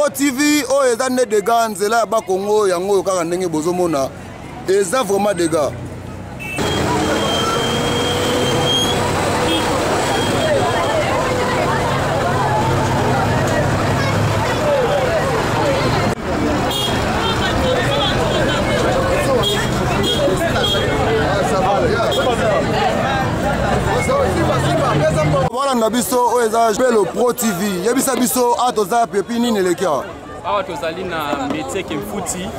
Pro TV oyo eza nde dega nzela ya Bakongo yango oyo kaka ndenge bozomona eza vraiment dega. Bolanda biso oyo eza Pelo Pro TV. Yebisa biso awa toza pepi nini eleki awa? Awa tozali na Mbetseke Mfuti,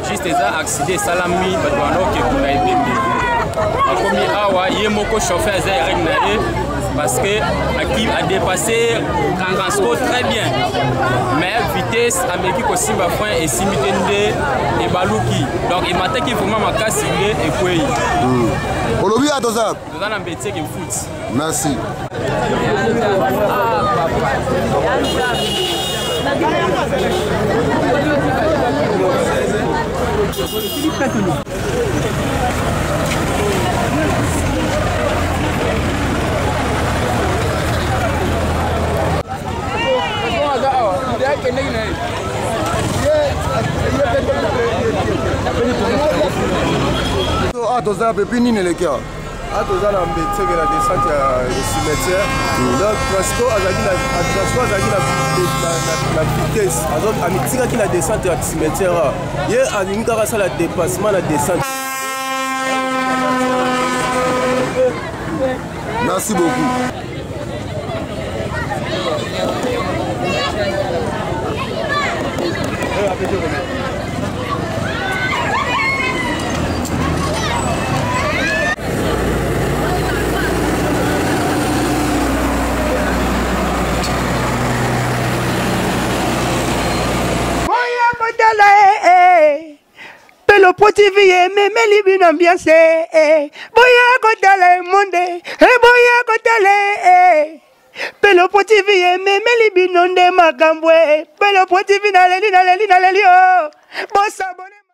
juste eza accident esalami, bato banda kokekuna ebembe bakomi awa, ye moko chauffeur aza erreur na ye parce que a dépassé Kangansco très bien mais vitesse ameki kosimba frein esimbi te nde ebaluki donc emataki vraiment makasi nde ekwei. Olobi awa toza toza na Mbetseke Mfuti. Merci. Ah, toza pepi nini eleki awa? Ah, toza na Mbetseke na descente ya cimetière. Donc Transco azalaki na Transco azalaki na vitesse, amitikaki na descente ya cimetière. Ye alingi kaka asala dépassement na descente. Merci beaucoup. Kotala eh, eh. Pelo Pro TV ememeli bino ambiance eh, eh. Boya kotala emonde eh, boya kotala eh. Pelo Pro TV ememeli bino nde makambo eh. Pelo Pro TV naleli naleli naleli oh. Bosabone.